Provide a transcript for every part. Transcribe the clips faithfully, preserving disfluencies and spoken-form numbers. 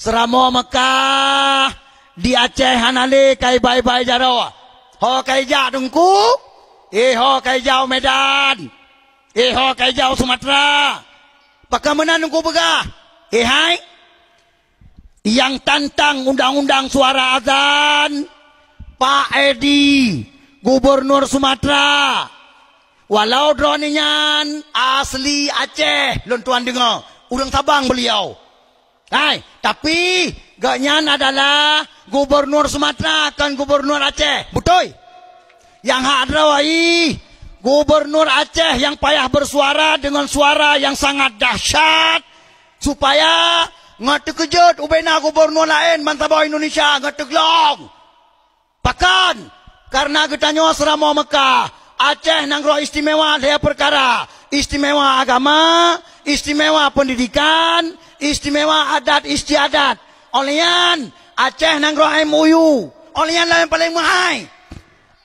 Seuramoe Meukah di Aceh hana lé ka iba-iba jaroe. Ho ka ijak Teungku, eh, ho ka ijak u Medan, eh, ho ka ijak u Sumatra. Pakon meunan Teungku peugah, eh, hai? Nyang tantang undang-undang suara azan, Pak Edi, Gubernur Sumatra. Walau droeneuh nyan asli Aceh, lôn tuan deungoe, ureuëng Sabang beliau. Hai, tapi gobnyan adalah Gubernur Sumatra, kon Gubernur Aceh. Beutôi? Nyang hak droe, gubernur Aceh nyang payah bersuara dengan suara yang sangat dahsyat, supaya ngon teukeujot ubena gubernur laén bansaboh Indonesia ngon teuglong. Pakon? Karena geutanyoe seuramoe Meukah, Aceh nanggroe istimewa lhée peukara, istimewa agama, istimewa pendidikan, istimewa adat istiadat. Óh lheueh nyan, Aceh nanggroe M O U. Óh lheueh nyan nyang paleng meuhai,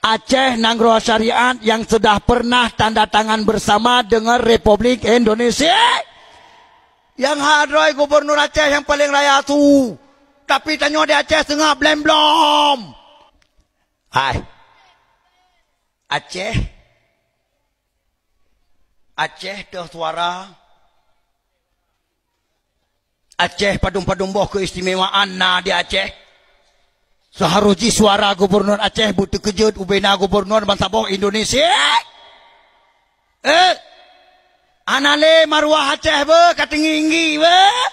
Aceh nanggroe syariat yang sudah pernah tanda tangan bersama dengan Republik Indonesia. Nyang hak droe gubernur Aceh nyang paleng raya su, tapi tanyoe di Aceh seungab blém-blom. Hai, Aceh, Aceh teuh suara. Aceh padum-padum boh keistimewaan na di Aceh. Seuharôh jih suara gubernur Aceh beuteukeujot ubena gubernur bansaboh Indonesia. Eh, hana lé maruah Aceh beuh ka teunggi-inggi beuh.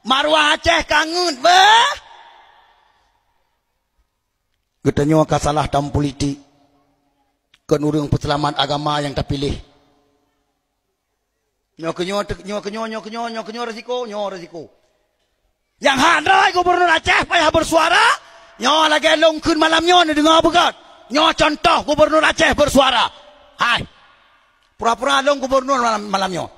Maruah Aceh ka ngeuet beuh. Geutanyoe ka salah tam politik, kon ureuëng peuseulamat agama nyang tapiléh. Nyoe keunyoe, nyoe keunyoe, nyoe keunyoe, nyoe keunyoe resiko, nyoe resiko. Nyang hak droe gubernur Aceh payah bersuara, nyoe lagée lôn kheun malam nyoe neudeungoe beugét. Nyoe contoh gubernur Aceh bersuara. Hai, pura-pura lôn gubernur malam, malam nyoe.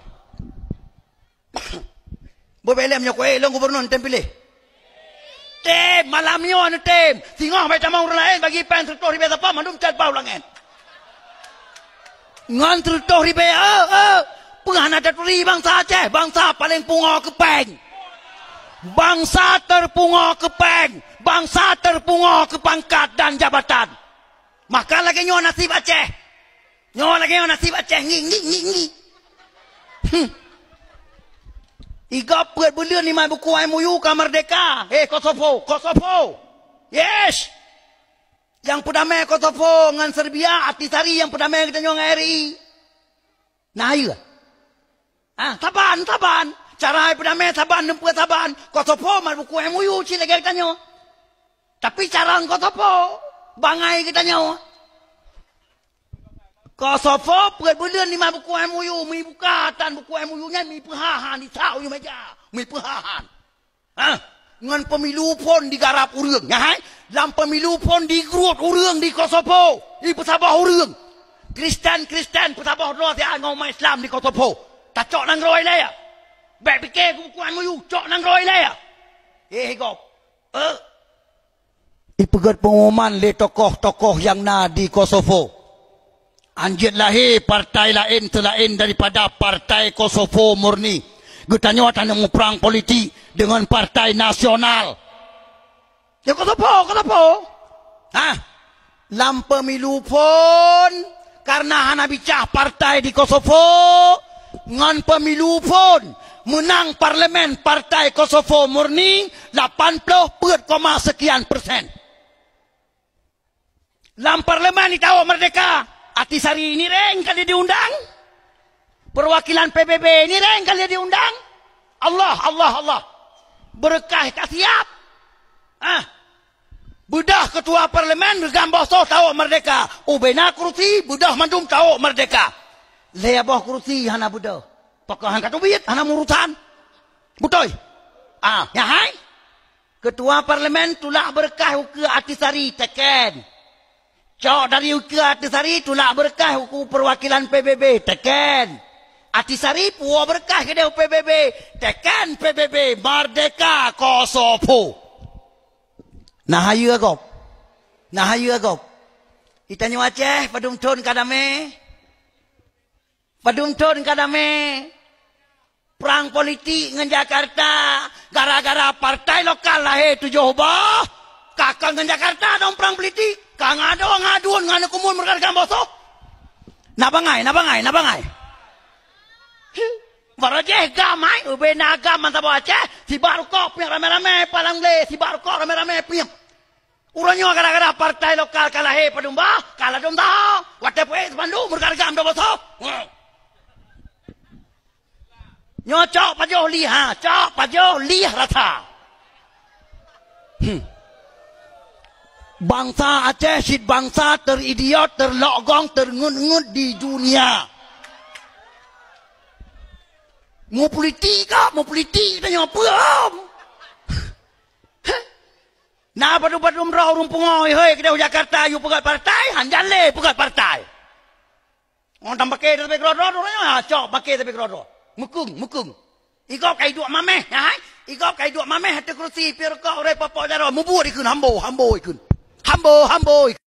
Beubaih lé meunyoe kuék lôn gubernur neutem piléh. Tem, malam nyoe neutem. Singoh bai tamong ureuëng laén bagi péng seureutôh ribée sapo mandum cat bau langét. Ngon seureutôh ribée, eh, eh. Peue hana taturi bansa Aceh, bansa paleng pungo keu péng. Bansa teupungo keu péng, bansa teupungo keu pangkat dan jabatan. Maka lagée nyoe nasib Aceh. Nyoe lagée nyoe nasib Aceh ngi, ngi, ngi, ngi. Hmm. Igob peuet buleuen nima buku M O U ka merdeka. Eh, Kosovo, Kosovo. Yes. Nyang peudamé Kosovo ngon Serbia, Ahtisaari nyang peudamé geutanyoe ngon R I. Na hayeue? Ah, saban, saban. Cara hai peudamé saban, neumpeue saban. Kosovo mat buku M O U cit lagée geutanyoe. Tapi cara ngon Kosovo, bangai geutanyoe. Kosovo peuet buleuen nima buku M O U, mi buka tan buku M O U nyan mi peuhahan di tau meja, mi peuhahan. Hah? Ngon pemilu phon digarab ureuëng, nyan hai? Lam pemilu phon digrot ureuëng di Kosovo, ipeusaboh ureuëng. Kristen-Kristen peusaboh droe siat ngon umat Islam di Kosovo. Tacok nanggroe ilée. Bék pike keu buku M O U, cok nanggroe ilée. Eh, gob. Eh. Ipeugét peungumuman lé tokoh-tokoh nyang na di Kosovo. Anjeut lahé partai laén seulaén daripada Partai Kosovo Murni. Geutanyoe tanyoe muprang politik deungon partai nasional. Ya, Kosovo, Kosovo. Hah? Lam pemilu phon, karena hana bicah partai di Kosovo, ngon pemilu phon meunang parlemen Partai Kosovo Murni lapan ploh peuet koma sekian persen. Lam parlemen itawök merdeka, Ahtisaari nireng ka lheueh diundang, perwakilan P B B nireng ka lheueh diundang. Allah, Allah, Allah. Beureukaih ka siab. Ah. Beudôh ketua parlemen reugam boh soe tawök merdeka. Ubena kurusi beudôh mandum tawök merdeka. Lhée boh kurusi hana beudôh. Pakon han ka teubiet, hana murusan. Beutôi? Ah, nyan hai. Ketua parlemen tulak beureukaih ukeue Ahtisaari, teken. Cok dari ukeue Ahtisaari tulak beureukaih ukeue perwakilan P B B, teken. Ahtisaari puwoe beureukaih keudeh P B B, teken P B B, merdeka Kosovo. Na hayeue gob. Na hayeue gob. Geutanyoe Aceh padum thon ka damé? Padum thon ka damé? Prang politik ngon Jakarta, gara-gara partai lokal lahé tujoh boh, ka kon ngon Jakarta dong prang politik, ka ngadong ngadun ngon kumun meureuka bosoh. Na bangai, na bangai, na bangai. Hi, baroe jih gam hai, ubé na gam mantong boh Aceh, sibak rukok pieng ramé-ramé palang lé, sibak rukok ramé-ramé pieng. Uroe nyoe gara-gara partai lokal ka lahé padum bah, ka ladom taho. Watée peuék teupandum meureuka gam dua bosoh. Nyoe cok pajoh lih ha, cok pajoh lih rasa. Hmm. Bansa Aceh cit bansa teridiot, terlogong, terngut-ngut di dunia. Mupolitik kah? Mupolitik tanyoe peue? Na padum-padum droe ureuëng pungo hôi keudeh u Jakarta yue peugét partai, hanjan lé peugét partai. Ngon tam paké tapi keudroe-droe, ha, cok paké tapi keudroe-droe. Mukung, mukung. Igob kai duek mameh, ya hai? Igob kai duek mameh ateueh kursi, pih rukok ureuëng popok jaroe, mubuet ikheun, hambo, hambo ikheun. Hambo, hambo ikheun.